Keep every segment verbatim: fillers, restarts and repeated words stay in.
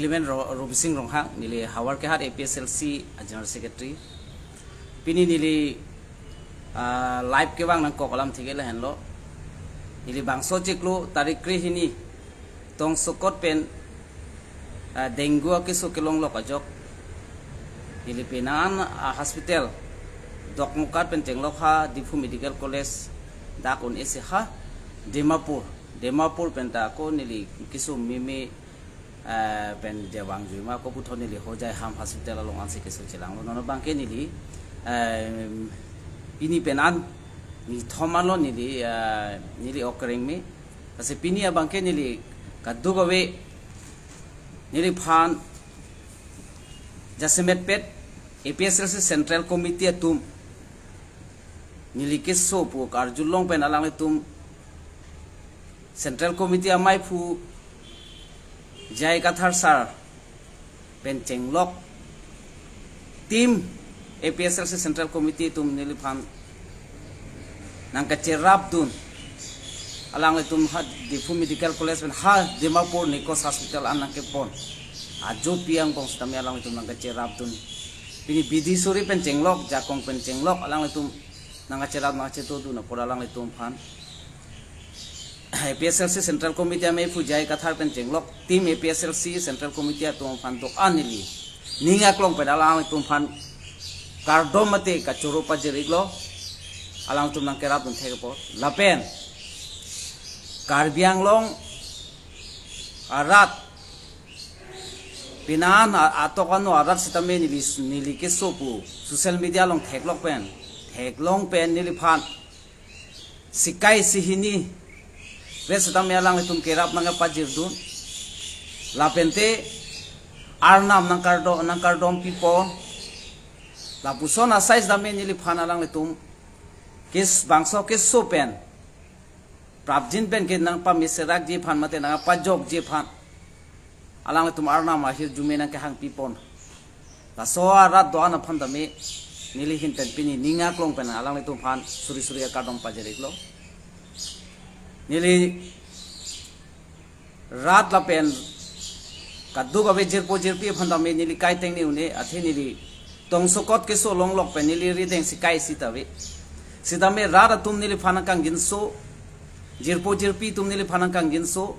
Neli men Ro-, Robising Ronghang, neli Howraghat A P S L C a General Secretary. Pini neli, ah, live kevang nangkok alam thike lahenlo. Neli bangso chiklo tarik krehini Tongsokot pen, ah, dengue akeso kelonglok ajok, neli penan, ah, hospital Dokmoka pen chenglok ha Diphu Medical College dak un-e si ha Dimapur, Dimapur pen ta ako neli keso meme, ah, pen jawang jui ma ako puthot neli Hojai Ham Hospital along ansi keso chelanglo. Non abangke neli, ah, pini penan ni thom anlo neli, ah, neli okreng me. Lasi pini abangke neli kadokave neliphan jasemet pet A P S L C Central Committee atum neli keso pu karjulong pen alanglitum Central Committee amei aphu J I Kathar sir pen chenglok team A P S L C Central Committee atum neliphan nangkacherapdun, alanglitum ha Diphu Medical College pen ha Dimapur Nikos Hospital an nangkepon. Ajo pi angbong sitame alanglitum nangkacherapdun. Pini Bidisuri pen chenglok, Jakong pen chenglok, alanglitum nangkacherap nangkachetodun apor alanglitum aphan A P S L C Central Committee amei aphu J I Kathar pen chenglok team A P S L C Central Committee atum aphan do-an neli ning aklong pen alanglitum aphan kardom mate kachoro pajir-iklo, alanglitum nangkerapdun thek apot. Lapen Karbi Anglong arat penan a-, atok ano arat sitame neli, neli keso pu social media along theklok pen, theklong pen neliphan sikai sihini vet sitame alanglitum kerap nangpajirdun. Lapente arnam nangkardo, nangkardom pipo. Lapuson asai sitame neliphan alanglitum kes bangso keso pen prapjin pen ke nangpameserakji aphan mate nangpajokji aphan alanglitum arnam ahirjume nangkehang pipon. Laso arat do-an aphan tame neli ahin pen pini ning aklong pen alanglitum aphan suri suri akardom pajir-iklo. Neli rat lapen kadokave jirpo jirpi aphan tame neli kai tengne un-e, athe neli tongsokot keso longlok pen neli rideng sikai sitave. Sitame rat atum neliphan nangkangjinso, jirpo jirpi atum neliphan nangkangjinso,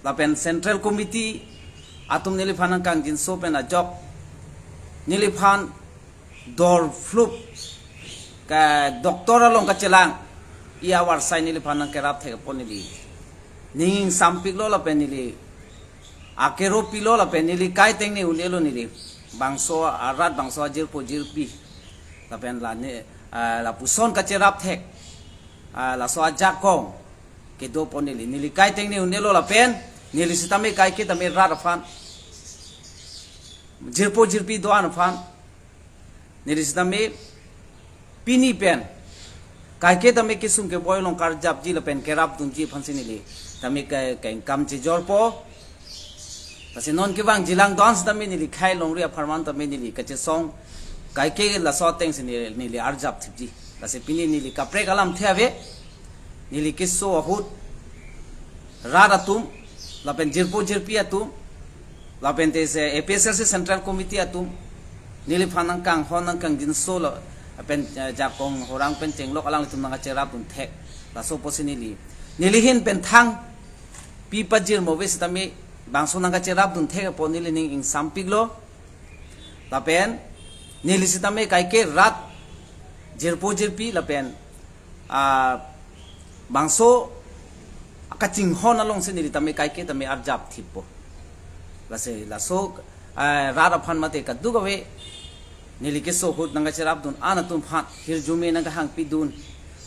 lapen Central Committee atum neliphan nangkangjinso pen ajok neliphan dor flup ka doctor along kachelang, i avar sai neliphan nangkerap thek apot neli ning ingsampiklo lapen neli akero pilo lapen neli kai tengne un-elo neli bangso arat bangso ajirpo jirpi lapen la ne, ah, lapuson kacherap thek, ah, laso ajakong kedo apot neli, neli kai tengne un-elo lapen neli sitame kaike tame rat aphan, jirpo jirpi do-an aphan neli sitame pini pen kaike tame kesung keboi along karjapji lapen kerapdunji aphansi neli tame ke, ke income chejorpo. Lasi non kevangjilang do-an sitame neli khei longri apharman tame neli kachesong kaike laso atengsi neli, neli arjap thipji. Lasi pini neli kaprek alamthe ave, neli keso ahut rat atum lapen jirpo jirpi atum lapente se A P S L C Central Committee atum neliphan nangkanghon nangkangjinso lapen, eh, jakong horang pen chenglok alanglitum nangkacherapdun thek. Laso apotsi neli, neli ahin pen thang pi pajirmo ave sitame bangso nangkacherapdun thek apot neli ning ingsampiklo. Lapen neli sitame kaike rat jirpo jirpi lapen, ah, bangso kachinghon alongsi neli tame kaike tame arjap thippo. Lasi laso, ah, rat aphan mate kadokave neli keso ahut nangkacherapdun an atum aphan hirjume nangkehang pidun,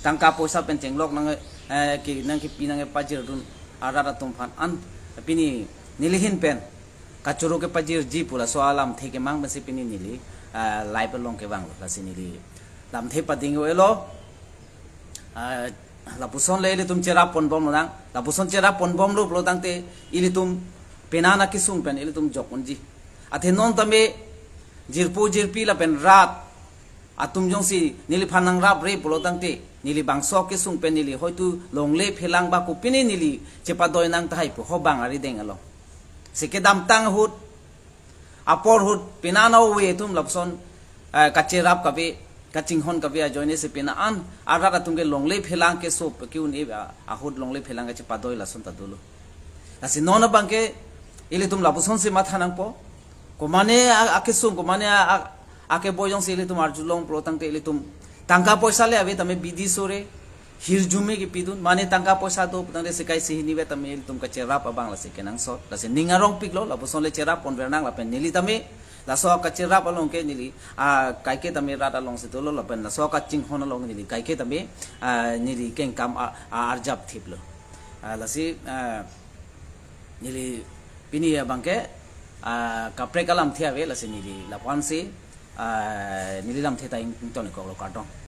tangka poisa pen chenglok nang, eh, ke nangkepi nangpajirdun arat atum aphan an pini neli ahin pen kachoro kepajirji pu laso alamthe kemang pensi pini neli, ah, live along kevanglo. Lasi neli lamthe pading-o-elo. Ah, lapuson le ilitum cherap ponbomlo nang. Lapuson cherap ponbomlo pulo tangte ilitum penan akesung pen ilitum jok unji. Athe non tame jirpo jirpi lapen rat atum jongsi neliphan nangrapre pulo tangte neli bangso kesung pen neli hoitu longle phelang ba kopine neli chepadoi nang tahai pu ho bang arideng along. Si kedamtang ahut apor ahut pini an ove atum lapuson, eh, kacherap kave, kachinghon kave ajoine si pini an arat atum ke longle phelang keso ke-un-e, ah, ahut longle phelang kachepadoi lason ta dolo. Lasi non abang ke ilitum lapuson si matha nangpo. Komane a-, akesung, komane a-, a-, akeboi jongsi ilitum arjulong pro tangte ilitum tangka poisa le ave tame bidi sore hirjume kepidun, mane tangka poisa do putangte sekai sehini ave tame ilitum kacherap abang lasi kenangsot. Lasi ning arongpiklo, lapuson le cherap ponver nang lapen neli tame laso kacherap along ke neli, ah, kaike tame rat alongsi dolo lapen laso kachinghon along neli kaike tame, ah, neli kengkam, ah, ah, arjap thiplo. Ah, lasi, ah, neli pini abang ke, ah, kaprek alamthe ave, lasi neli lapu-ansi, ah, neli lamthe ta ing-, ingtonikoklo, kardom.